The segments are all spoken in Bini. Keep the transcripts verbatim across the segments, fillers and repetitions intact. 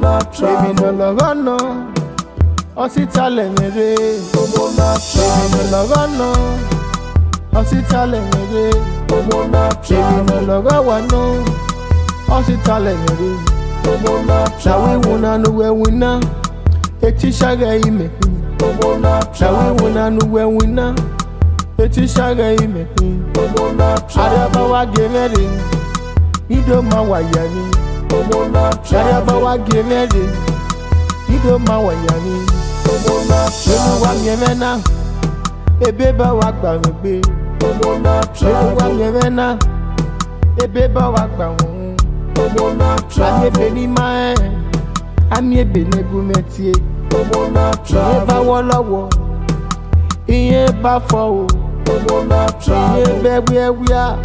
Emwi ne ọ lọghọ nọ, ọ sita lẹ mwẹ rre. Emwi ne ọ lọghọ nọ, ọ sita lẹ mwẹ rre. Emwi ne ọ lọghọ wa nọ, ọ sita lẹ mwẹ rre. Na wẹ iwinna ne uwẹ winna, etisa ghẹ imẹ khin. Na wẹ iwinna ne uwẹ winna, etisa ghẹ imẹ khin. Arriọba wa gie mwẹ rre, I do ma wa ya emwi. Arriọba wa gie mwẹ rre, I do ma wa ya emwi. Vbene uwa miẹn mwẹ na, ebe ba wa gba mwẹ egbe. Vbene uwa miẹn mwẹ na, ebe ba wa gba mwẹ uhunmwu. A miẹn ebe ne I ma rẹn, a miẹn ebe ne gu mwẹ tie. Irẹn ba wọlọwọ, irẹn ba fọ o. Irẹn ba ẹwiẹwia,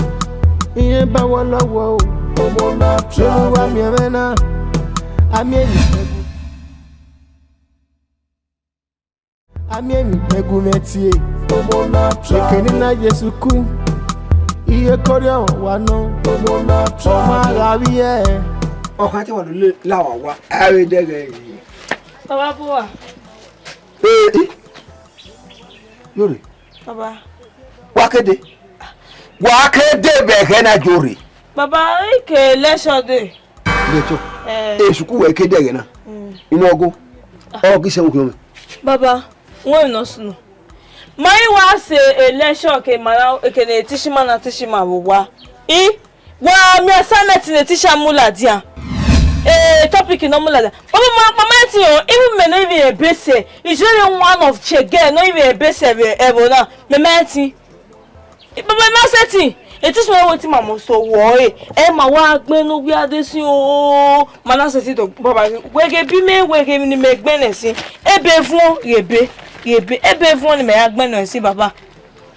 irẹn ba wọlọwọ o. Vbene uwa miẹn mwẹ na, a miẹn emwi ne gu, a miẹn emwi ne gu mwẹ tie. Ekene na Jesu ku, iye kọrriọ wa nọ, ọ ma gha vbiẹ. Ọkhan te wa do la wa wa, a vbe dẹghẹ yi. Baba bua. Ee, yore. Baba. Wa kede. Wa kede vbe ẹghẹ na yore. Baba, I ke election de. Election? Eh. Esu ku wẹ kede ẹghẹ na. Mm. Imẹ ọgo. Ọ ghi sẹ vbe okhian mwẹ. Baba, wẹ nọ sunu. Ma i wa sẹ election ke ma na, ke ne teach ma na teach ma vbe owa. I Wa miẹn assignment ne teacher mu ladian. Eh, topic ne ọ mu ladian. Baba, ma, ma, ma ti o, even me no even ebe sẹ. Is really one of chege, no even ebe sẹ vbe ẹvbo na. Me ma ti. Baba, ma sẹ ti. E teach ma wetin ma must to wo e. E ma wa gbẹn ne uwẹ ade si o. Ma na sẹ ti do, baba. Wẹ ghe bi mẹ, wẹ ghe ni mẹ gbẹn nẹ si. Ebe vuọn, ebe, ebe. Ebe vuọn ni mẹ ya gbẹn nẹ si, baba.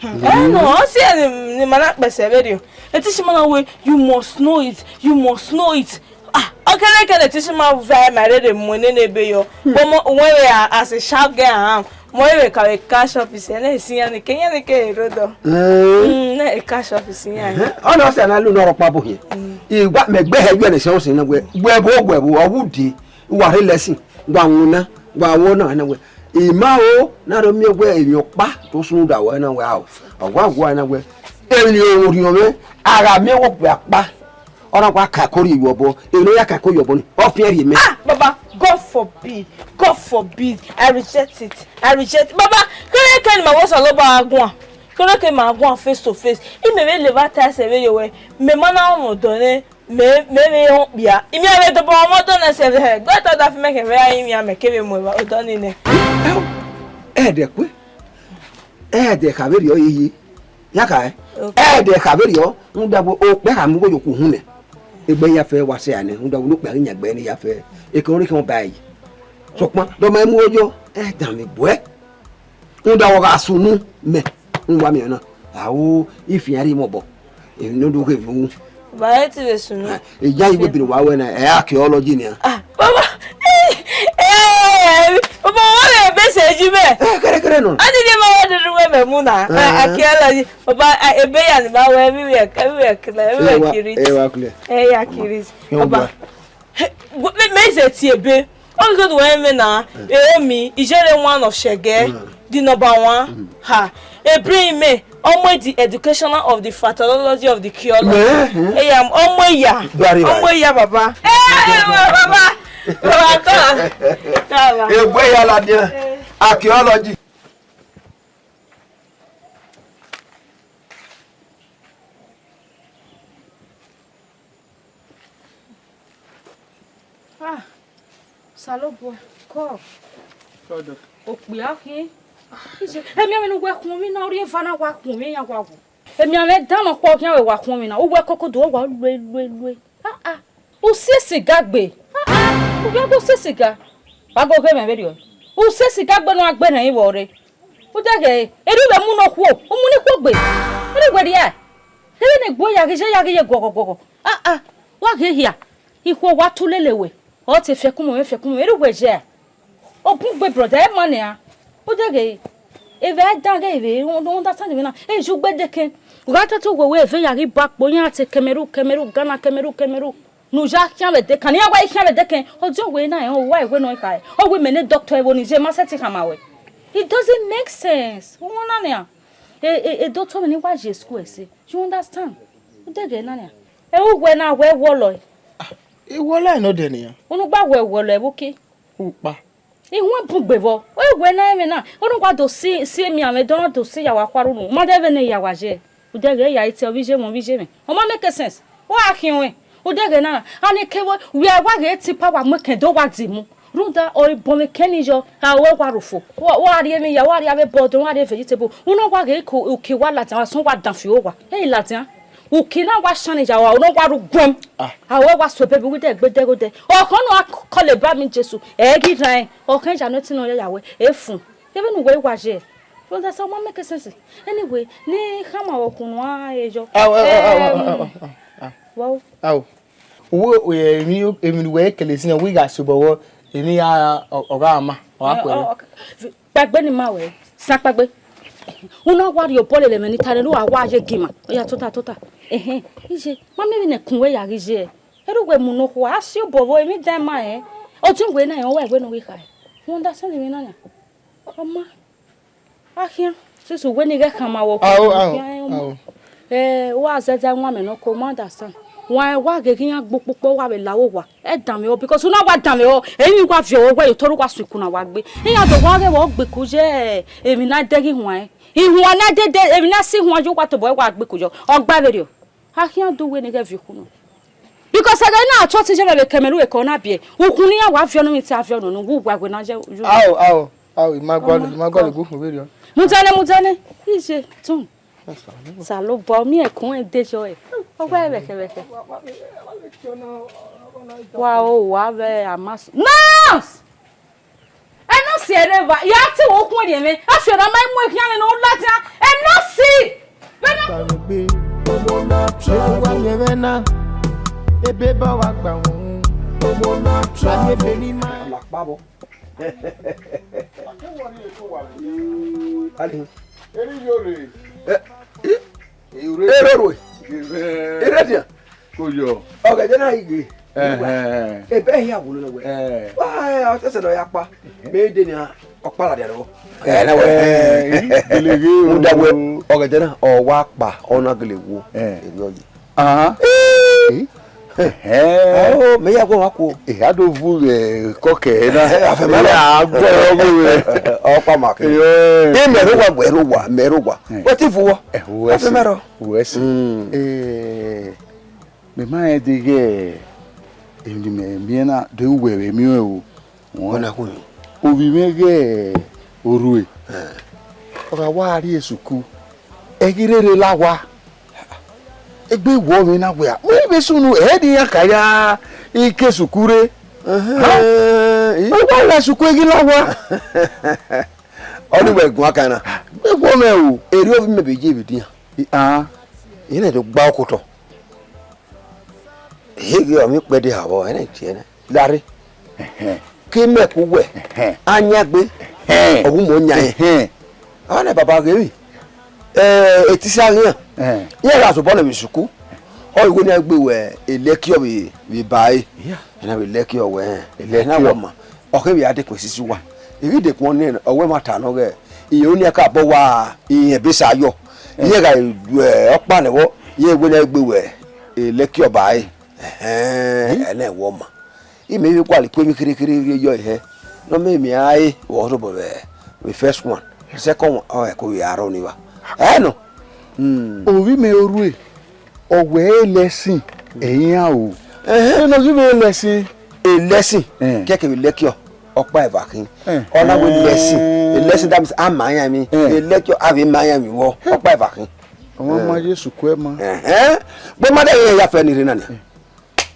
Hmm. Eh, no, ọ si ẹre ni, ni ma na kpẹsẹ vberriọ. E teach ma na wẹ, you must know it, you must know it. Ah, ọ kere kere e teach ma va ma rere mu nene ebe yọ. Hmm. But mo, wẹ vbe a, as a sharp girl, ah, mo vbe ka vbe cash office, ẹ na si yan ni ke, yan ni ke rodo. Eh. Hmm, na e cash office yan. Eh, ọ na sẹ na lu nọ rọkpa bo hiẹ. Hmm. Igba mẹ gbe hẹ yọ ne sẹ ọsin na wẹ, wẹ bo, wẹ bo, ọ wu di, wa rhe lẹsin, wa wuna, wa wo na na wẹ. I ma ho, na do miẹn wẹ emwi ọkpa do sunu da wẹ na wẹ, ao, ọ wa wẹ na wẹ, emwi ne orhiọn mwẹ, a gha miẹn wẹ okpia ọkpa, ọ na wa ka ẹko rhie ye obọ, emwi ne ọ ya ka ẹko ye obọ ni, ọ fian rhie mẹ. Ah, Baba, God forbid, God forbid, I reject it, I reject it. Baba, kere kere ma wẹ Osanobua guan, kere kere ma guan face to face, imẹ vbe leva ta ẹsẹ vbe ye wẹ, mẹ ma na rọnmwẹ odọ nẹ, Mẹ, mẹ vbe họn okpia. I miẹn vbe dobọ ọmọ dọ nẹ sẹ vbe, gbe tọ da fi mẹ kẹ vbe a rinmwian mẹ kevbe mu evba odọ ni nẹ. Ẹdẹ kue, ẹdẹ kha vberriọ yeye, ya kha ẹ. Ok. Ẹdẹ kha vberriọ, rhunmwuda wẹ okpia kha mu igho ye okhuo uhunmwu nẹ, egbe ya fẹ wa sẹ a nẹ, rhunmwuda wẹ ne okpia ghi yan egbe ne ya fẹ, ekẹ ọnrẹn khian ba ẹre. Sokpan, dọ ma mu igho yọ, ẹ dan mwẹ gbuẹ. Rhunmwuda wẹ ọ gha sunu mẹ, n wa miẹn na. Ao, ifian rhie mwẹ obọ. Emwi ne u do ghe vbe wu. Ba ẹ ti vbe sunu. Iyan igbe biri wa wẹ na, ẹ archaeology nian. Ah, baba. Eh, eh, baba, wa vbe ebe sẹ ji mẹ. Eh, kẹrẹkẹrẹ nọ. A ti di ma wa dudu wẹ mẹ mu na. Ah, archaeology. Baba, ah, ebe ya ni ma wẹ everywhere, everywhere clear, everywhere clear. Eh, wa clear. Eh, ya clear. Baba. He, wẹ, mẹ, mẹ ze tie ebe. Ọ ghi do wẹ mwẹ na, ero mi, Ijere one of Shege, the number one. Ha, e bring me, ọmọ the educational of the factology of the archaeology. Eya, ọmọ eya, ọmọ eya, baba. Eh, baba, baba, come on. Come on. Egbe ya ladian, archaeology. Ah, Osanobua, kọ. Okpia khin. Emianmwẹ ne uwẹ khuọnmwi na, ọ rhie eva na wa khuọnmwi iran wa wu. Emianmwẹ dan nọkpa ọ khian vbe wa khuọnmwi na, uwẹ koko do wa lue lue lue. Ah, ah. U si siga gbe. Ah, ah. U ghi gbe u si siga. Wa ghe ọghe mwẹ vberriọ. U si siga gbe ne a gbe nẹ vbe ọre. U dẹghe, erriọ u vbe mu ne okhuo, u mu ne ikhuo gbe. Erriọ uwẹ rhia. Kevbe ne egbe ya ghi ye, ya ghi ye guọghọ guọghọ. Ah, ah, wa ghe hia. Ikhuo wa tu lele wẹ. Ọ te fiẹkunmwu mwẹ, fiẹkunmwu mwẹ, erriọ uwẹ ye a. Ọ bun gbe brother, ẹ ma nian. U dẹghe, evba dan ghe vbe, u understand mwẹ na. E ju gbe deke. U gha ta te uwẹ wẹ eve ya ghi ba kpo, iran te Cameroon, Cameroon, Ghana, Cameroon, Cameroon. Ne u ya khian vbe ẹdẹ kan, ne iran wa khian vbe ẹdẹ kan, ọdiọn wẹ na rẹn, ọ wa wẹ ne ọ kha ẹe. Ọ wẹ mẹ ne doctor ẹvbo ni ye, ma sẹtin khama ruẹ. It doesn't make sense. U wan na nian? E, e, e doctor mwẹ ni wa ye school ẹse. You understand? U deghẹ na nian? Ẹ, u wẹ na wẹ wọlọ ẹe. I wọlọ ẹe nọ dẹ nian. Unu gba wẹ wọlọ ẹe vbe oke. Ukpa. Ihuan bun gbe vbọ, ọ wẹ na ẹmwẹ na, ọ ne wa do si, si emianmwẹ, dọ na do si ya wa khuarhu unu, ma dẹ vbene ya wa ye. U deghẹ ya i te ọvbije mwẹ, ọvbije mwẹ. Ọ ma make sense. Wa khian ruẹ. U deghẹ na, a ni ke vbe, wẹ wa ghe tipa wa mu ẹkẹn do wa di mu. Rhunmwuda, ọ i bọ mwẹ ẹkẹn ni yọ, a wẹ wa rufo. Wa, wa rhie emwi ya, wa rhie avbe bọdọ, wa rhie vegetable. U na wa ghe ko, uki wa ladian, wa sọn wa danfi owa. Ẹ i ladian. Uki na wa shan ya wa, u na wa ru guẹm. Ah. A wẹ wa so baby, wẹ dẹ gbe dẹ ghodẹ. Ọkhọn ne a kọlọ eba mi Jesu, ẹ ghi rhan ẹn. Ọkhọn ya nọ ẹtin nọ ya ya wẹ, e fun. Kevbe ne uwẹ wa ye. Well, that's all make sense. Anyway, ne khama ọkhun nu a e yọ. Ao, ao, ao, ao, Em, ao, ao, ao. Wow. Ao. Uwe, uwe, emwi, emwi ne uwẹ kele sin, uwe gha sobọ vbọ, emwi ya, ọ, ọ gha ma, ọ gha Eh, khuẹrẹ. ọ, ọ, kpagbe ne ima wẹ, sa kpagbe. U na wa rhie obọ lele mwẹ ne I ta nẹ, ne u wa ye gie ima. Ọ ya tota, tota. Ẹhẹn, iye, ma miẹn vbene ẹkun wẹ ya ghi ye. Erha uwẹ mu ne okhuo, a si obọ vbo emwi dan ima rẹn. Ọtẹn wẹ na rẹn, ọ wa wẹ ne u ghi kha. U understand emwi na nian? Ọ ma. A khian, since uwẹ ni ghẹ khama wẹ Ao, ọkhuo, ao, khian, ọ ma. Ao. Eh, wa zẹdẹ wan mẹ nọ ko, ma understand. Wa, wa ghe ghi iran gbe ukpokpo, wa vbe la owa. Ẹ danmwehọ, because u na wa danmwehọ, emwi wa viọ wẹ, wẹ ye otọ ru wa sukun na wa gbe. Iran do wa ghe vbe ọ gbe ku ye, emwi na dẹ ghi huan. Ihuan na dede, emwi na si huan ye, wa tobọ wa gbe ku yọ. Ọ gba vberriọ. A khian do wẹ ne ghẹ viọ ukhunmwu. Because ẹghẹ na, a trust iye mwẹ vbe kẹ mẹ ru ekọ na biẹ. Ukhunmwu ne iran wa viọ ne emwi te a viọ nọ, ne uwu wa wẹ na ye. Ao, ao, ao, I ma gualọ, I ma gualọ gu ukhunmwu vberriọ. Mudane, mudane, iye, tun. Osanobua, ọ miẹn ẹkun ẹn de yọ ẹ. Ọ wa vbẹkhẹ vbẹkhẹ. Wa o, wa vbe a ma sẹ. Nurse! Ẹnọsi ẹre eva, ya te wo khuẹn rhiẹnmwẹ, afiọna ma mu ekhian mwẹ ne ọ ladian, Ẹnọsi! Vbene Gbàgbé. Ṣé kó wá yẹ rẹ náà? Ebe bá wa gbà wọ́n. Ayé bẹ ní máa. Lakpabọ. Eri yo re. Eh, eh. Ere rue. Ere dia. Ko yọ. Ọghẹdẹ na i ghe. Ẹhẹn. Ebe hia wolo nọ wẹ. Eh. Wa, eh, ọsẹsẹ nọ ya kpa. Me de nia, ọkpara dia nọ. Eh, na wẹ. Eh, gele ghe o. Uda wẹ, ọghẹdẹ na, ọ wa kpa, ọ na gele wo. Eh. Eri ọ ye. Ahan. Eh. Ẹhẹn. Ao, mẹ ya guọmwa kuo. Eha do vu vbe kọkẹ na. Eh, afẹmẹ rọ. Ya gbọ ọghe. Ọkpa ma ke. Iyo. Imẹ rre owa, wẹ rre owa, mẹ rre owa. Eh. Wẹ te vu wọ. Eh, wẹ se. Afẹmẹ rọ. Wẹ se. Mm. Eh, mẹ ma rẹn deghẹ emwi ne imẹ miẹn na, de uwẹ vbe miẹn o. Wẹ na khuẹn. Ovbi mwẹ ighẹ orhue. Eh. Ọ gha wa rrie sukuru, ẹ ghi rherhe la owa. Egbe wọọ mwẹ na wẹẹ, wẹ vbe sunu, ẹ i de iran ka ya ike sukuru rre. Ẹhẹn. Ha? Eh. Ọ wa la sukuru, ẹ ghi la owa. Ọ ni wẹ guan kan na. Egbe wọọ mwẹ o. Erriọ ovbi mwẹ vbe ye vbe dian. I, ah. Irẹn do gba okotọ. Eheghe ọmọ ikpẹdẹ ha vbọ, ẹnẹ tiẹ nẹ. Larre. Ẹhẹn. Ke imẹ ku wẹ, ẹhẹn, a yan egbe, ẹhẹn, ọ wu mọ yan ẹn. Ẹhẹn. A na baba ghe emwi. Eh, etisa ghian. Ẹhẹn. Iran gha zobọ nẹ vbe sukuru. Ọ i wẹ ne a gbe wẹ, e lecture vbe, vbe ba ẹre. Yeah. Ena vbe lecture wẹ, lecture. Ena wẹ ọma. Ọ khe vbe a dekun esisi uwa. I ghi dekun ọnii, ọ wẹ ma ta nọ ghẹ, irẹn ọnii ka bọ wa, irẹn ebe sa yọ. Eh. Iran gha, eh, ọkpa nẹ vbọ, iran wẹ ne a gbe wẹ, e lecture ba ẹre. Ẹhẹn, hmm, ẹnẹ wẹ ọma. Imẹ vbe gualọ ikun emwi kherhe kherhe rhie yọ ehẹ. Ne ọ miẹn emwi a re, vbe ọ tobọ vbe, vbe first one, second one, ọ ẹko vbe aro ni vba. Ẹ nọ. Hmm. Ovbi mẹ orhue, ọ wẹ e lesson, ẹ i yan o. Ẹhẹn. Ẹ nọ ghi vbe e lesson. E lesson, eh, kẹkẹ vbe lecture, ọkpa eva khin. Eh. Ọ na wẹ lesson. E lesson, that means a ma yan emwi. Eh. E lecture, a vbe ma yan emwi vbọ, ọkpa eva khin. Ọmwa ma Jesu ku ẹe ma. Ẹhẹn. Gbe ma dẹ ya fẹ ni rre na nia.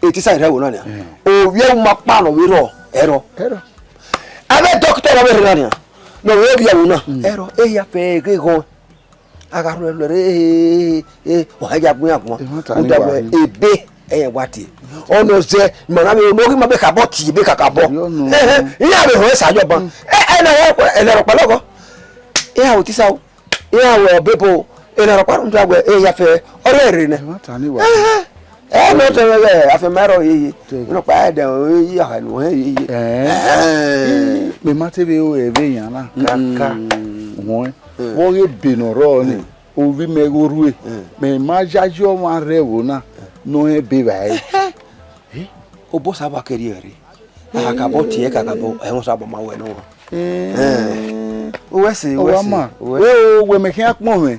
Etisa rhie ẹvbo na nia. Mm. Ovbi ẹvbo ma kpa ne ọ vbe rrọọ, ẹrọ. Ẹrọ. Avbe doctor ne ọ vbe rre na nia, ne ọ vbe ovbi ẹvbo na, mm, ẹrọ, ehia fẹ ghe ghọn. A gha rhuẹ rhuẹ re, eh, eh, eh, ọ ya gu iran guan. Emwa ta ni. Uda wa wẹ ebe, ẹ wa tie. Ọnii ọ zẹ, ma na vbe, ne ọ ghi ma be khabọ tie, ebe kakabọ. Yo, no. Ẹhẹn, iran vbe họn ẹsa yọ ban. Mm. Ẹ, ẹ, na, ẹ, ẹ, na rhọkpa lọghọ. Iran ru etisa o. Iran wẹ ọbebo, ena rhọkpa rhunmwuda wẹ ehia fẹ, ọ rre rre nẹ. Emwa ta ni wa. Ẹhẹn. Ẹ nọ tẹmwẹ ghẹ, afianma rrọọ yeye. Nọkpa ẹdẹ ọnrẹn yi ọha ne uwẹ yeye. Ẹhẹn. Mẹ ma te vbe ru ẹvbo iran na kaka. Uhunmwu. Vbe ọ ghe ebe ne ọ rrọọ nii, ovbi mẹ ghe orhue, mẹ ma yayi ọmwa rre ẹvbo na ne ọ rẹn ebe evbare. Obọ Osanobua ke rhie ẹre. Kakabọ tie kakabọ, ẹmwẹ Osanobua ma wẹ nọ. Uwẹ ẹse, uwẹ ẹse, uwẹ ẹse. Wẹ o, wẹ mẹ khian kpọnmwẹ,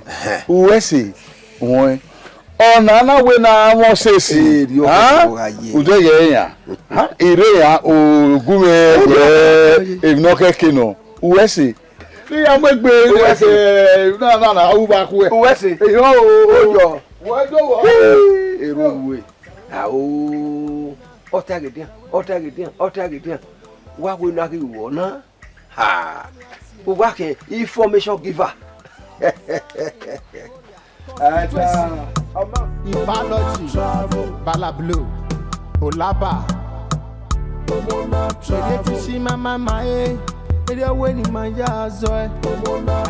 uwẹ ẹse, uhunmwu. Ọna na wẹ ne a mwẹ ọsẹse. Udẹghẹ iran. Erha iran, ogu mwẹ, emwi ne ọ khẹke nọ. Uwẹ ẹse. Ne iran mu egbe, uwẹ ẹse, na na na, u vba khuẹ. Uwẹ ẹse. Eyọ o. Oyọ. Wẹ do wọ. Erha uwẹ. Ao. Ọ ta ghe dian, ọ ta ghe dian, ọ ta ghe dian. Wa wẹ ne a ghi ru ọna. Ha! Uwa khẹ information giver. Ada, ọma. Ibalogy, Bala Blue, Olaba. Ede ti si ma ma ma e, ede ọwe ni ma ya zọ ẹ.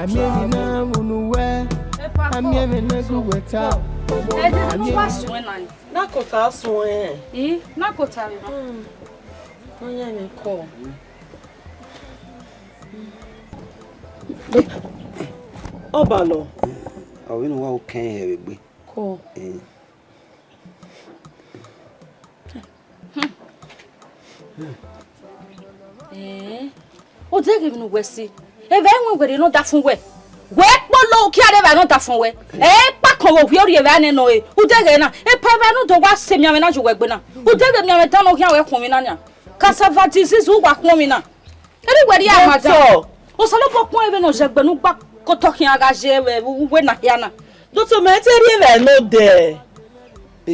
Ami emi na wunu wẹ, ami emi na gu wẹ ta. Ede ne wa suẹn na ni. Na kota suẹn. Ii, na kota re. Ọ yan mi kọ. Ọbalọ. Ọ vbe ne uwa ru kẹn hẹ vbe egbe. Kọ. Eh. Eh. Odẹ ghe vbene uwẹ si. Evba ẹmwẹ wẹ rhie ne ọdafẹn uwẹ. Wẹ kpolo ukia rre evba ne ọdafẹn uwẹ. Ẹ kpakọn vbe ovbi orri evba nẹ nọ re. Udẹ ghe na. Epa evba ne u do wa sẹ emianmwẹ na ye uwẹ egbe na. Udẹ ghe emianmwẹ dan ne ọ khian wẹ khuọnmwi na nian. Cassava disease uwa khuọnmwi na. Erha uwẹ rhie ama dan. Doctor. Osanobua khuọnmwi vbene ọ ye egbe ne u gba kotọ khian gha ye vbe uwu na hia na. Doctor, mẹ te rhie evba ne odẹ.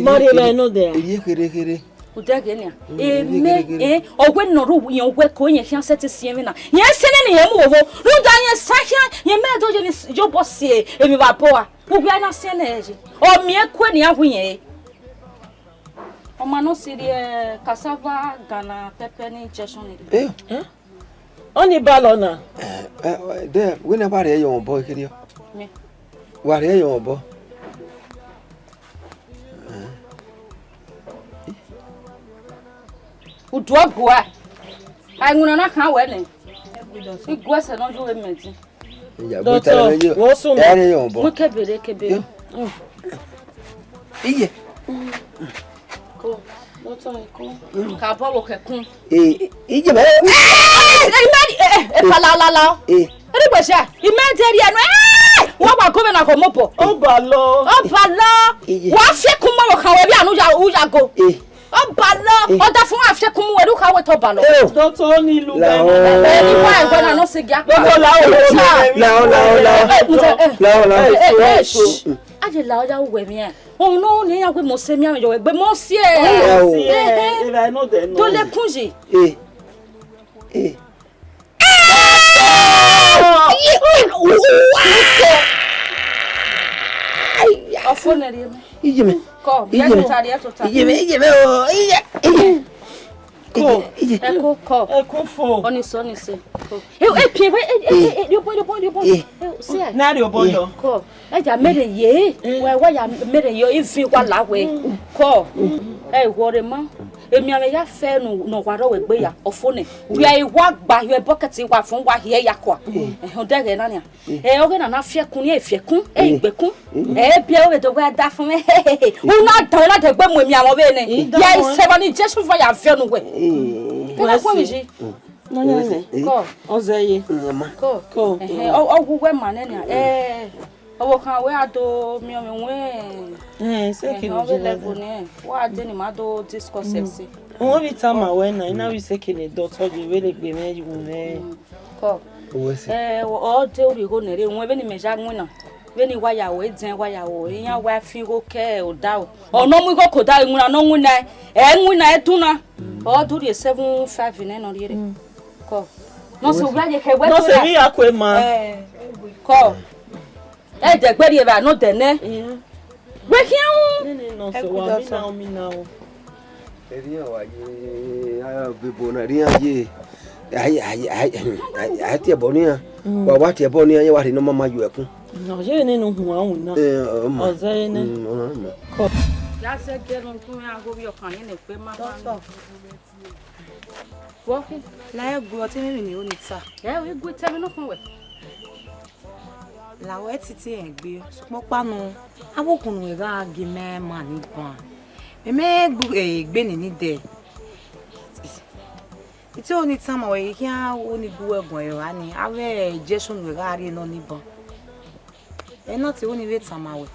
Ma rhie evba ne odẹ. Erhie kherhe kherhe. Udẹ ghe nian. Mm, erhie kherhe kherhe. Emẹ, eh, ọ wẹ ne ọ rre irẹn uwu ẹko, irẹn khian sẹtin si ẹmwẹ na. Irẹn sẹ nene irẹn mu vbovbo. Rhunmwuda irẹn sa khian, irẹn mẹ do ye ni s-, ye obọ si emwi vbe abọ a. Uwẹ a na siẹn nẹ ẹre. Ọ miẹn kue ne iran hu irẹn re. Ọ ma nọ si rhie cassava, Ghana pepper ni injection ni. Eh? Eh? Ọni Balọ na. Eh, eh, de, wẹ ne wa rhie ye ọmwa obọ kherriọ? Mẹ. Wa rhie ye ọmwa obọ. Udu ọgua. A iwinna na khan wẹ nẹ. I gu ẹsẹ ne ọ ye uwẹ mẹ ẹtin. Doctor, wo sunu. Ẹ rhie ye ọmwa obọ. Mu kebere kebere. Yo. Mm. Iye. Ko. Doctor, ko. Ka bọ wo kẹkun. Eh, iye mẹ. Eh, eh, eh, eh, la, la, la. Eh. Eri gbe sẹ, imẹ de ri ẹnu, eh, wa wa gove na kọ mobọ. Ọbalọ. Ọbalọ. Iye. Wa fi ẹkun ma vbe okhan wẹ vbe anu ya, u ya go. Eh. Ọbalọ. Eh. Ọdafẹn wa fi ẹkun mu wẹ, u kha wẹ te Ọbalọ. Eh. Doctor, ọni lu. La o. Eh, iwa ẹgbẹ na nọ sẹ gia. Doctor, la o. Doctor. La o, la o, la o. Eh, eh, eh. La o, la o. Eh, eh, eh, shh. A je la ọ ya ru wẹ mwian. Òun náà ni ya wẹ mọ sẹ mwian, yọ wẹ gbe mọ si ẹ. Mọ si ẹ. Eh, eh. Era no de no. Do lẹkun yi. Eh. Eh. Ọfọ nẹ rhie mẹ. Iye mẹ. Kọ, iye mẹ. Tota, tota. Iye mẹ, iye mẹ o. Iye. Iye. Ko. Iye. Ẹ ko, kọ. Ẹ ko fo. Ọni sẹ, ọni sẹ. Ko. E, e, pie, e, e, e, e, rhie obọ, rhie obọ, rhie obọ. Eh. E, se a. Na rhie obọ yọ. Kọ. Ẹ ya mere ye. Eh. Wẹ, wẹ ya mere ye, ivi wa la wẹ. Kọ. Ẹ wọrẹ ma. Emianmwẹ ya fẹ nu, nọ wa rọ wẹ gbe ya, ọfo nẹ. Wẹ i wa gba hiẹ bucket wa fun wa hiẹ ya kua. Ẹhẹn, odẹ ghẹ na nia. Ẹ, ọghe na na fiẹkun, ẹ fiẹkun, ẹ igbekun. Ẹ biẹ wẹ do wẹ da fun mẹ. U na dan, u na de gbe mu emianmwẹ vbe nẹ. Ya i sẹbọ ni Jesu va ya viọ nu wẹ. Ẹ na khuẹmwi yi. Nọ yan nẹ. Kọ. Ọzẹ ye. Kọ. Kọ. Ẹhẹn, ọ, ọ wu wẹ ma nẹ nia. Ẹ. Ọvbokhan wẹ a do miẹn ọmọ wẹ. Eh, second generation. Level nẹ, wa de ni ma do discuss ẹse. Wọ́n bí tá màá wẹ́ náà, iná bí second doctor di wẹ́lẹ̀ gbé mẹ́ wù mẹ́. Kọ. Owó ẹsẹ̀. Ẹ, ọ de orí igho nẹ rẹ, wọn vbene mẹ ya winna. Vbene wa ya wẹ, dẹn wa ya wẹ, iyan wa fi igho kẹ ọdaro. Ọ nọ mu igho ke ọdaro, iwinna nọ winna, ẹ winna ẹ dunna. Ọ do rhie seven five nẹ nọ rhie rre. Kọ. Nọ se uwa ye kẹ wẹ. Nọ se vbe ya kue ma. Ẹ, kọ. Ẹdẹ gbe rhie vbe anọ dẹ nẹ. Wẹ khian u. Nene nọ sẹ wa, mina o, mina o. Erian wa ye, a, bebo na erian ye. Ai, ai, ai, ai, ai, tie ẹbọ nian. Wa, wa tie ẹbọ nian, ye wa rhie ne ọ ma ma yo ẹkun. Ọ ye nene uhunmwu awun na. Eh, ọ ma. Ọ zẹ nẹ. Mm, ọ ma. Kọ. Ya sẹ gie ne u gu mwẹ agho vbe ọkhan yẹn ne ekpe ma ma. Doctor. Wọ khin? La ẹ gu ọtẹn mwẹ ni o ni ta. Ẹ o, i gu itẹn mwẹ nọkhan wẹ. La wẹ titi rẹn gbe, sokpan ọkpa nọ, avbe okhuo ne uwẹ gha gie mẹ ma ni ban. Mẹ mẹ gbe egbe ni ni dẹ. Ite oni tama wẹ, I khian oni gu wẹ guan ẹre ra ni, avbe injection ne uwẹ gha rrie nọ ni ban. Ẹ na te oni vbe tama wẹ.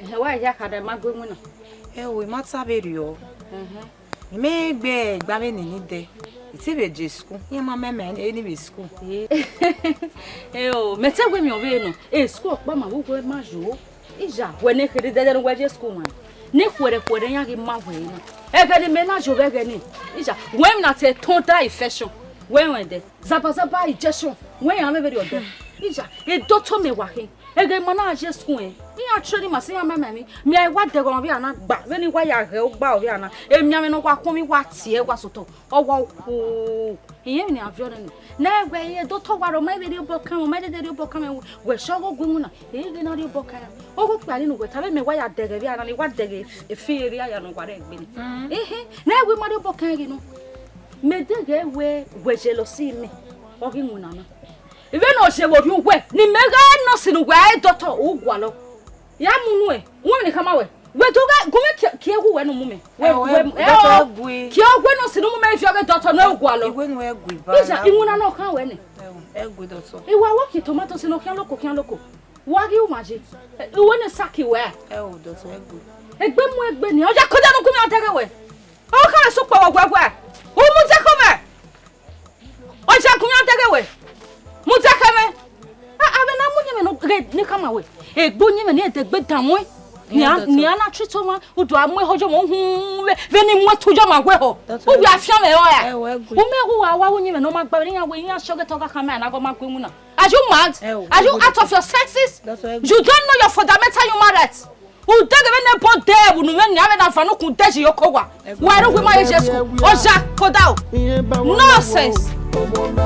Ẹhẹn, wa ya khadẹ ma gu iwinna. Ẹ o, I ma ta vberriọ. Ẹhẹn. I mẹ gbe egbe avbe ni ni dẹ. I te vbe je school, iran ma mẹ mẹ eni vbe school. Ẹ o, mẹ te wẹ miẹn ọvbehe nọ, e school ọkpa ma vbe uwẹ ma yo. Iya, wẹ ne kherhe dẹdẹ ne uwẹ je school wan. Ne khuẹrhẹ khuẹrhẹ iran ghi ma wẹ na. Ẹghẹ ne mẹ na yo vbe ẹghẹ ni. Iya, wẹ emwi na te tọn da infection. Wẹ rẹn dẹ. Zaba zaba injection. Wẹ iran vbe vberriọ dẹ. Iya, e doctor mẹ wa khin. Ẹghẹ ma na ye school ẹn, iran train ma sẹ iran ma ma emwi. Mẹ a i wa dẹghẹ ọmwa vbe a na gba, vbene I wa ya ghẹ ogba vbe a na. Emianmwẹ ne ọ wa khuọnmwi wa tie wa sotọ, ọ wa khu. Iyẹn emwi ne a viọ nẹ nẹ. Ne wẹ e doctor wa rre, ọ ma vbe rhie obọ kan mwẹ, ọ ma dede rhie obọ kan mwẹ, wẹ sẹ ọghe ogu iwinna, ẹ i ghi na rhie obọ kan ya. Ọghe okpia ni ne uwẹ ta, vbe mẹ wa ya dẹghẹ vbe a na, ne I wa dẹghẹ efi erriọ ya ne ọ wa rre egbe ni. Ehe, ne wẹ ma rhie obọ kan ghi nọ. Mẹ deghẹ wẹ, wẹ jealousy mẹ, ọ ghi winna na. Vbene ọ ye vbe orhiọn uwẹ, ne imẹ gha nurse ne uwẹ a re doctor, u gualọ. Ya mu nuẹn, uwẹ emwi ne I khama wẹ. Wẹ do ghẹ gu mwẹ kie, kie wu wẹ ne u mu mẹ. Wẹ, ẹ o, wẹ, ẹ doctor o, ẹ gui. Kie wu nurse ne u mu mẹ, I viọ ọghe doctor ne u gualọ. Iwẹ ne uwẹ gui ba. Ija, iwinna nọ khan wẹ nẹ. Ẹ o, ẹ gui doctor. I wa wẹ kie tomato si nọ khian loko, khian loko. Wa ghi uma ye. Ẹ, uwẹ ne saki wẹ. Ẹ o, doctor, ẹ gui. Egbe mu egbe ni, ọ ya kọjá ne u gu mwẹ a dẹghe wẹ. Ọ kha sẹ ukpọvọ guẹguẹ. U mudia khẹ mwẹ. Ọ ya gu mwẹ a dẹghe wẹ. Mudia khẹ mwẹ. A, avbe na mu uyinmwẹ ne ọ ghe ne I khama wẹ. Egbe uyinmwẹ ne ẹdẹ egbe dan muẹn. Nian, nian na treat ọmwa, u do a mu ehọ ye ọmwa uhunmwu vbe, vbene I mu ẹtu ye ọmwa wẹ họ. That's why. U wẹ a fian mwẹ rọ ra? Ẹ o, ẹ gui. U mẹ gu wa wa uyinmwẹ ne ọ ma gba vbe ne iran wẹ iran sẹ ọghe te ọ gha khama na gọ ma gu iwinna. Are you mad? Ẹ o, ẹ gui. Are you out of your senses? That's why ẹ gui. You don't know your fundamental human rights. Ude ghe vbene bọ dẹ vbe unu mwẹ nia, vbene a fan ukun dẹ yi oko wa. Wa ru wi ma ye je school. Oja, koda o. Nonsense.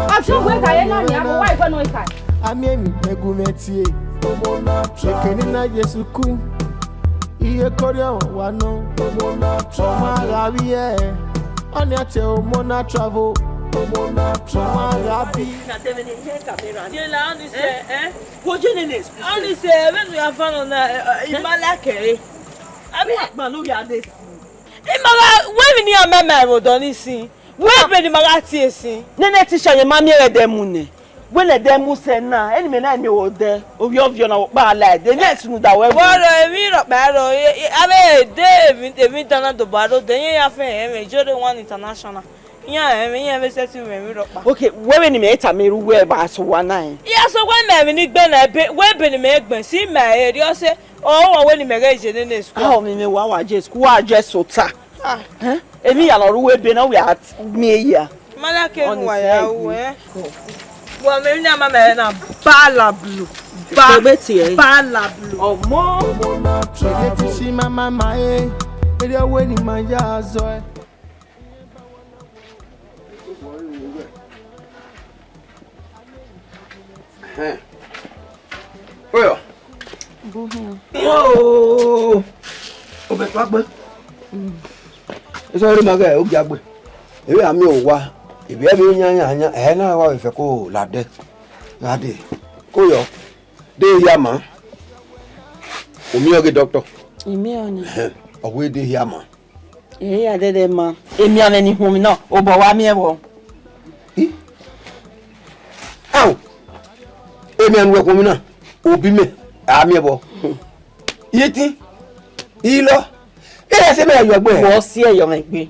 Ọjọ wẹ gha ye na nia, wa igbe nọ ika. Ami emi ẹgu mẹ tie. Ekene na Jesu ku. Iye kọriọ wa nọ. Ọmọ gha vbiẹ. Ọni a tie ọmọ na travel. Ọmọ gha bi. Ye la ni sẹ, eh? Wo je nene excuse. Ani sẹ, vbene u ya fan nọ na, eh, eh, I ma like ẹre. Abi akpan ne u ya de si. I ma gha, wẹ emwi ne iran ma ma ẹvbo dọ ni sin. Wẹ ebe ne I ma gha tie sin. Nene teacher ye ma miẹn ẹdẹ mu nẹ. Wẹ ne ẹdẹ mu sẹ na, eni mẹ na miẹn odẹ. Ovbi ọviọ na wo kpa la ẹdẹ. Nẹ sunu da wẹ. Wọ rọ emwi rọkpa rọ, e, e, avbe de emwi, emwi dan na dobo aro de, iran ya fẹ ẹmwẹ, Ijore One International. Iran ẹmwẹ, iran vbe sẹtin mwẹ emwi rọkpa. Okay, wẹ vbene imẹ tama erha uwẹ vbe a sẹ owa na rẹn? I ya sẹ owa mẹ emwi ni gbe na ebe, wẹ ebe ne imẹ gbẹn, si ma erriọ sẹ, ọ wa wẹ ne imẹ ghẹ je nene school. Ah, ọmọ mwẹ wa wa je school, wa je sota. Ah. Eh? Emwi ya nọ rre uwu ebe na, wẹ a miẹn ya. Mala ke nu wa ya ru, eh? Wa mẹ emwi na ma mẹ na, balablu. Ba, egbe tie. Balablu. Ọmọ. Ede ti si ma ma ma e, ede wẹ ne ima ya zọ e. Ẹhẹn. Oyọ. Ooo. Obẹ tó a gbẹ. Eso ri ma gẹ ogi agbe. Ebe a mi owa. Ebe ebe nya nya nya. Ẹ na wa fẹ ko lade. Lade. Ko yọ. De ya ma. Omi oge doctor. Imi ọni. Ẹhẹn. Ọwẹ de ya ma. Ẹ ya dẹdẹ ma. Emianmwẹ ni họn mi na, obọ wa miẹn vbọ. I? Ao. Emianmwẹ ne uwẹ họn mi na, obi mẹ, a miẹn vbọ. Iye tin, ilọ, e ya sẹ mẹ ya yọ gbe. Wọ si ẹyọ mwẹ gbe.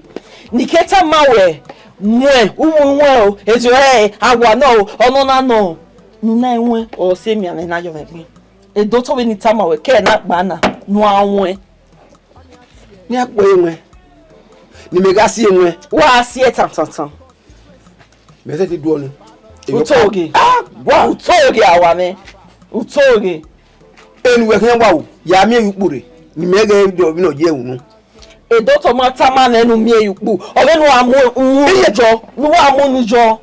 Ni ke tama wẹ, muẹn, uwu wẹn o, ezo ẹre, awa nọ o, ọnọna nọ o. Ne u na wẹn, ọ sẹ emianmwẹ na yọ mwẹ gbe. Edo to vbe ni tama wẹ, kẹ na gba na, ne u a wẹn. Ne a kpọ ẹre wẹn, ne imẹ gha si ẹre wẹn. Wa si ẹre tan tan tan. Mẹ sẹtin duọ ni. Utoge. Ah, wa. Utoge awa mwẹ. Utoge. Enu wẹ khian wa o, ya miẹn ye ukpo rre, ne imẹ ghẹ dọ vbene ọ ye unu. Edo to ma tama nẹ ne u miẹn ye ukpo, ọ vbe ne u a mu unu jọ, ne u a mu unu jọ.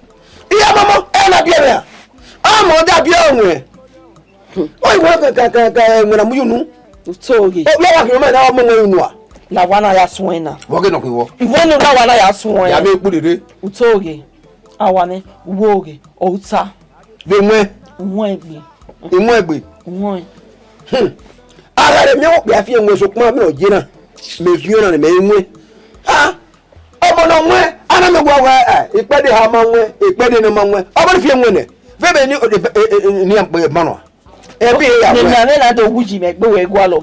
Iya mama, ẹ na biẹ mwẹ a? A ma ọ da biẹ ọwẹn. Ọ i wẹ ka, ka, ka, ka, ẹwẹn na mu ye unu. Utoge. Ọ, ya wa khian ma na ọ mu ẹwẹn unu a? La owa na ya suẹn na. Vbọ ghe nọ khin vbọ? Vbọ ne la owa na ya suẹn? Ya vbe kpu dede. Uto ghe, awa nẹ, uwo ghe, ọ uta. Vbe wẹn? Uwẹn egbe. Uwẹn egbe. Uwẹn. Hmm. A gha rhe miẹn okpia fi ẹwẹn sokpan vbene ọ ye na, mẹ viọ na ne mẹ i wẹn. Ha! Ọmọ ne ọ wẹn, a na mẹ wa wa, eh, ikpẹdẹ ha ma wẹn, ikpẹdẹ ne ọ ma wẹn. Ọmọ ne fi ẹwẹn nẹ, vbe vbe ni, eh, eh, eh, ni a kpe ma nọ. Ẹbi ya wẹn. Mẹ na do wu yi mẹ gbe wẹ gualọ.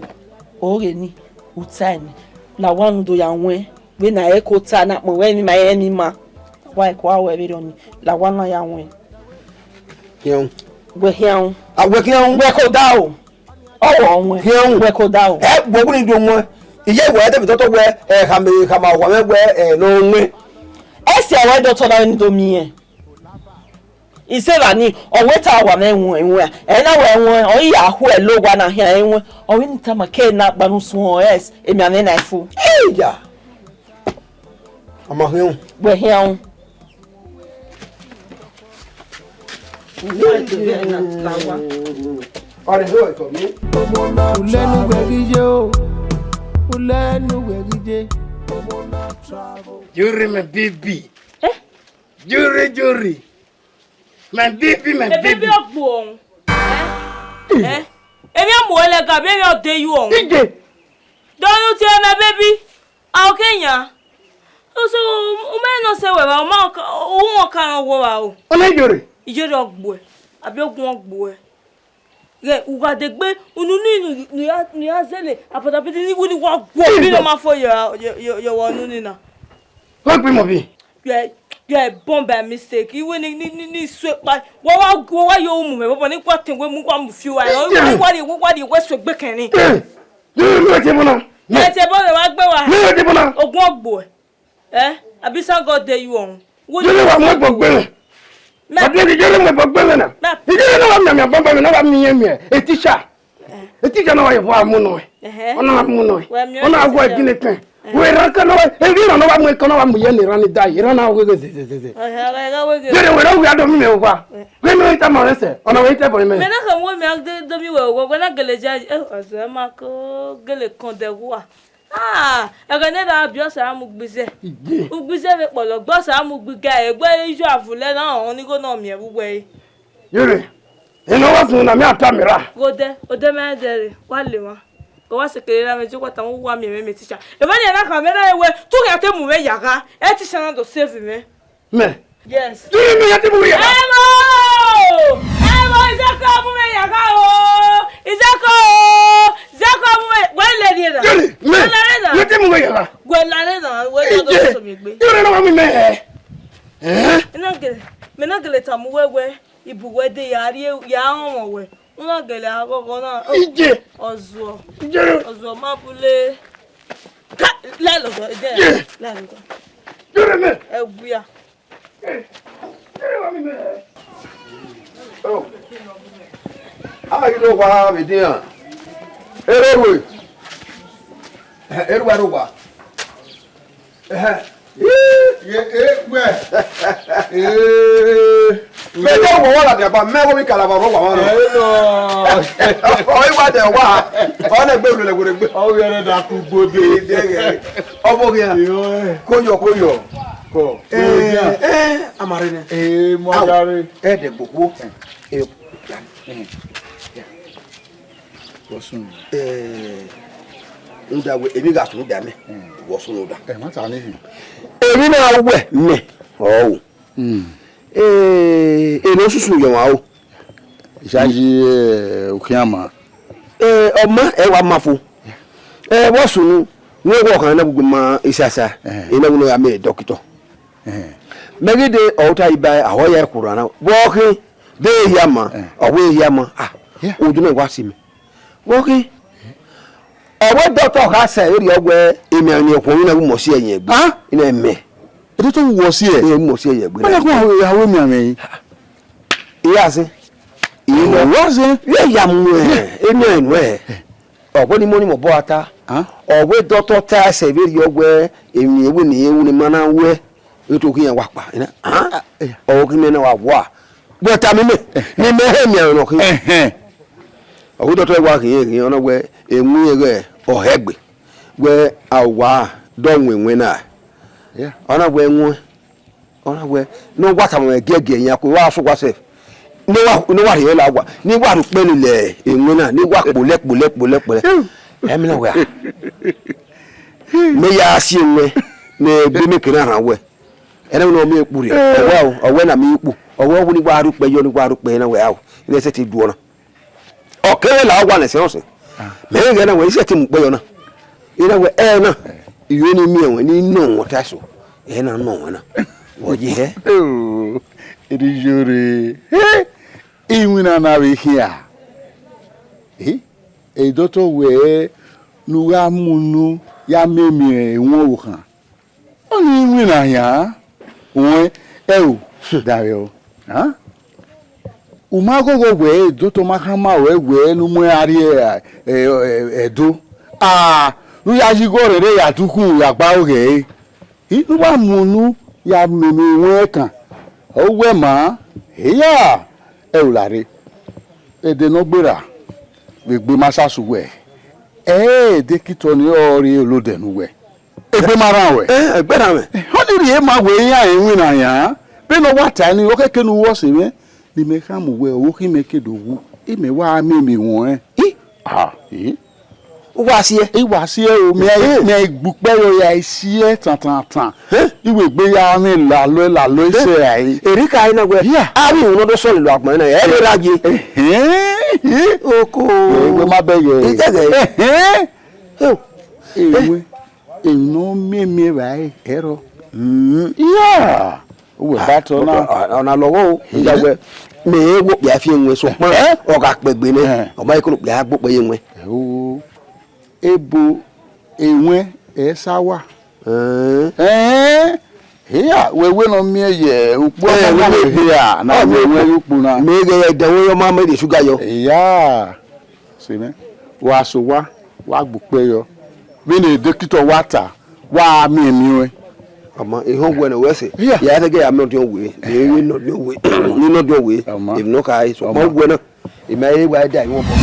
O ghe ni, uta ni. La owa nu do ya wẹn. Vbene a i ko ta na kpọn wẹ emwi ma, emwi ma. Wa i ko a wẹ vberriọ ni. La owa na ya wẹn. Khian. Wẹ khian. A wẹ khian. Wẹ ko da o. Ọ wọ wẹn. Khian. Wẹ ko da o. Ẹ, wẹ wu ni do wẹn. Iye wẹ de bi tọtọ wẹ, ẹ, khama, khama wa mẹ wẹ, ẹ, no wẹn. Ẹ sẹ wẹ dọtọ na ni do miẹn. Iseva ni, ọ wẹ ta wa mẹ wẹn, wẹn. Ẹ na wẹ wẹn, ọ i ya khu ẹ lo wa na khian ẹ wẹn. Ọ wẹ ni tama ke na gba nu suẹn, ẹ, emwi amẹ na fu. Iya. Ama hiẹn. Wẹ hiẹn. Ọrẹ ho ẹtọ mi. Ulẹnu wẹ ghi ye o, ulẹnu wẹ ghi ye. Jure, my baby. Eh? Jure, Jure. My baby, my baby. Baby ọgbo ọhun. Eh? Eh? Emwi a mu ẹlẹ ga, emwi ọ de yu ọhun. Ije. Dọnu tie my baby. A o ke yan. So, u ma nọ sẹ wẹ vba, u ma ka, u wọn ka rhan wọ vba o. Ọ na Ijore. Ijore ọgbuẹ, abi ogun ọgbuẹ. Ghẹ, u gha degbe, unu ni nu, nu ya, nu ya zẹlẹ, apatapiti ni wuni wa guọ, bi ne ọ ma fo ye, ye, ye, ye wa unu ni na. Wa gbe mọ bi. You are, you are born by mistake. Iwe ni, ni, ni, ni su ekpa. Wa, wa, wa, wa yo umu mẹ, bọbọ ni kwa te we mu kwa mu fi wa. Wa, wa, wa, wa, wa su egbe kẹrin. Eh, ne, ne, ne, te bona. Ne. Ẹ te bona, wa gbe wa. Ne, te bona. Ogun ọgbo ẹ. Eh, abi sa God dey you on. Wo Jere wa mu ẹbọ gbe mwẹ. Mẹ. Ọdún ẹbí Jere mu ẹbọ gbe mwẹ na. Mẹ. Ijere na wa miẹn miẹn bọbọ mwẹ na wa miẹn miẹn. E teacher. Eh. E teacher na wa ye wa mu nọ. Ẹhẹ. Ọ na mu nọ. Wa miẹn Ọ na teacher. Wọ ẹdin nẹ kẹn. Eh. Wẹ ra kan na wa, e bi na wa mu kan na wa mu ye ne ra ni da, ra na wẹ zẹzẹzẹzẹ. Ẹhẹ, wa ga wẹ ge. Jere wẹ ra wẹ adọ mi mẹ wa. Eh. Wẹ mi ta ma rẹ sẹ, ọ na wẹ tẹ bọ mẹ. Mẹ na ka mu mẹ de do mi wẹ, wẹ na gele ja, eh, ọzọ ma ko gele kan de wa. Ah, ẹghẹ ne erha biẹ ọsẹ a mu gbe izẹ. Ije. Ugbe izẹ vbe kpọlọ, gbe ọsẹ a mu gbe igẹ, egbe iye avulẹ na họn ni igho ne ọ miẹn vbe uwẹ re. Yere, ena wa sun na mi ata mi ra. Ghodẹ, odẹ mẹ dẹ re, wa le mwa. Gọ wa sekere ra mẹ je wa ta mu wa miẹn mẹ mẹ teacher. Evba ni na kha mẹ na we, tu gha te mu mẹ ya gha, e teacher na do save mẹ. Mẹ. Yes. Diri mi ya te mu ya. Ẹmọ! Ẹmọ, Izẹkọ mu mẹ ya gha o. Izẹkọ o. Izẹkọ mu mẹ. Wẹ lẹ rri na. Diri, mẹ. Wẹ lẹ rri na. Ya te mu ya gha. Wẹ lẹ rri na. Wẹ lẹ rri na. Ije. Diri na wa mi mẹ. Eh? Ina gele, mẹ na gele ta mu wẹ wẹ. Ibu wẹ de ya rrie, ya họn wẹ. Una gele aghọghọ na. Ije. Ọzuọ. Ije. Ọzuọ ma bule. Ka, lẹ lọgọ, ije. Ije. Lẹ lọgọ. Diri mẹ. Ẹ wia. Oh. A ghi do wa vbe dian. Erhorhue. Erhua do wa. Ẹhẹ. Ye, e, wẹ. Ee. Mẹ de wọ wa ladian ba, mẹ wo mi kala ba ro wa wa ro. Ẹ nọ. Ọ i wa de wa. Ọ na gbe ru lẹ were gbe. Ọ ghi rẹ da ku gbode. Ẹ dẹ gẹ. Ọ bo ghi. Yo, ẹ. Ko yọ, ko yọ. Kọ. Ẹ, ẹ, amare nẹ. Ee, mo Au. Dare. Ẹ dẹ gbogbo. Ẹ. Ẹ. Wọ sunu. Ẹ, rhunmwuda wẹ, emwi gha sunu da mẹ. Wọ sunu da. Ẹ, ma ta ni hin. Emwi na wẹ mẹ. Ọ. Hmm. Ẹ, ẹ, ne ọ susu yọ mwa o. Isayi, ẹ, okhian ma. Ẹ, ọ ma, ẹ wa ma fo. Ẹ, vbọ sunu, ne wọ khan na gbogbo ma isasa, Eh. ena wẹ ne ọ ya miẹn dọkitọ. Eh. Mẹ ghi de ọta iba, ahọ ya khuọrọ na. Vbọ khin, de ehia ma, Eh. ọ wẹ ehia ma. Ah, Yeah. Udu na wa si mẹ. Vbọ khin, ọ wẹ dọkitọ kha sẹ vberriọ wẹ emianmiẹn ọkhuọnmwi na gu mọ si ẹyẹn egbe. Ah? Ina mẹ. Eto to wọ si ẹ. Ẹ mọ si ẹyẹn egbe. Wọ́n yẹ kó àwọn ìyàwó mi àmì yìí. Iya sẹ. Ìwọ sẹ. Ye ya mu ẹ, emi ẹ nu ẹ. Ọ wẹ ni mo ni mo bọ ata. Hàn? Ọ wẹ dọkitọ ta ẹsẹ vberriọ wẹ emwi ewu ni ewu ni ma na wẹ. Eto khin ya wa kpa. Ina. Hàn? Ah, eh. Ọ khin mẹ na wa wa. Wẹ ta mi mẹ. Eh. Ni mẹ he mi ẹ nọ khin. Ẹhẹn. Ọ wẹ dọkitọ wa khin khin ọ na wẹ emwi ẹghẹ ọ hẹ egbe. Wẹ a wa dọ wọn ẹwẹn na. Yeah. Ọ na wẹ wọn, ọ na wẹ ne ọ wa tama mwẹ giẹgiẹ yan ko wa sọ wa sẹ. Ne wa ne wa rhie la wa, ne wa ru kpẹlẹ lẹ ẹwẹn na, ne wa kpolẹ kpolẹ kpolẹ kpolẹ. Ẹ mi na wẹ a. Mẹ ya si ẹwẹn ne egbe mẹ ke na rhan wẹ. Ẹna wẹ ne ọ miẹn kpu rhie. Ọwẹ o, ọwẹ na miẹn kpu. Ọwẹ ọ wẹ ne wa ru kpẹ yọ, ne wa ru kpẹ na wẹ a o. Ne ẹsẹ te du ọ na. Ọ kere la wa nẹ sẹ ọsẹ. Mẹ ghẹ na wẹ, isẹ te mu kpẹ yọ na. Ina wẹ ẹ na, iyo ni miẹn wẹ ni nọ wọn ta eso. Ẹ na nọ wọn na. Wọ ye hẹ. Oh, eri yore. Hey, iwinna na vbe khian. Eh, edoto wẹ ne u gha mu unu ya miẹn ewẹn okhan. Ọni iwinna yan, wọn ẹro davbe ọ. A? U ma ghọghọ wẹ, edoto ma khama ruẹ wẹ ne u mu ẹre rrie, ẹ, ẹ, Ẹdo. A, ne u ya ye igho rẹrẹ ya dukhu ya gba oghe ẹre. I, ne u wa mu unu ya miẹn ewẹn kan. Ọ wẹ ma, eya, ẹro la rre. Ẹdẹ ne ọ gberra, vbe egbe ma sa sẹ uwẹ, ẹ, dekitọ ni ọrọre olodẹ ne uwẹ. Egbe ma rran ruẹ. Ẹ, egbe rran mwẹ. Ọni rhie ma wẹ iran iwinna yan, vbene ọ wa ta ni, ọ khẹke ne u ru ọse mwẹ, ne imẹ khama uwẹ, ọvbokhan imẹ ke do wu, imẹ wa miẹn emwi wọn rẹn. I? Ah, i? U wa siẹ? I wa siẹ o, mẹ, mẹ gbe ukpẹ yọ ya siẹ tan tan tan. Ẹ? I wẹ egbe ya mwẹ lalọ lalọ isẹ ra re. Erika ẹre na wẹ, a vbe iwinna do sọlẹ lọ agbọn na, ẹ vbe ra ye. Ẹhẹn, i? Oko. Ẹ, wẹ ma bẹghe. I tẹghe. Ẹhẹn. Ẹ, Ewe, emwi ne ọ miẹn miẹn vbe ẹre ẹrọ. Ya, uwẹ ba tọ na. Ọ na lọghọ o, ya wẹ, mẹ i wo okpia fi ewẹn sokpan, ọ gha kpẹgbe nẹ, ọ ma ye kene okpia gbe okpẹ ye ewẹn. Ẹo, ebo ewẹn ẹ sa wa. Ẹn, hia, wẹ wẹ ne ọ miẹn ye ukpo ọmọ wẹ hia, na miẹn ewẹn ye ukpo na. Mẹ ghẹ ya danmwẹ yọ ma mẹ de sugar yọ. Ya. Sẹ mwẹ, wa so wa, wa gbe ukpẹ yọ. Vbene dekitọ wa ta, wa miẹn emwi ruẹn. Ọma, ehọn wẹ ne wẹ sẹ. Iya. Ya te gẹ ya mẹ ọdiọn wẹ, ne nọ ọdiọn wẹ, ne nọ ọdiọn wẹ. Ọma. Emwi nọ kha, so ma wẹ na. Ima e wa da iwọ bọ.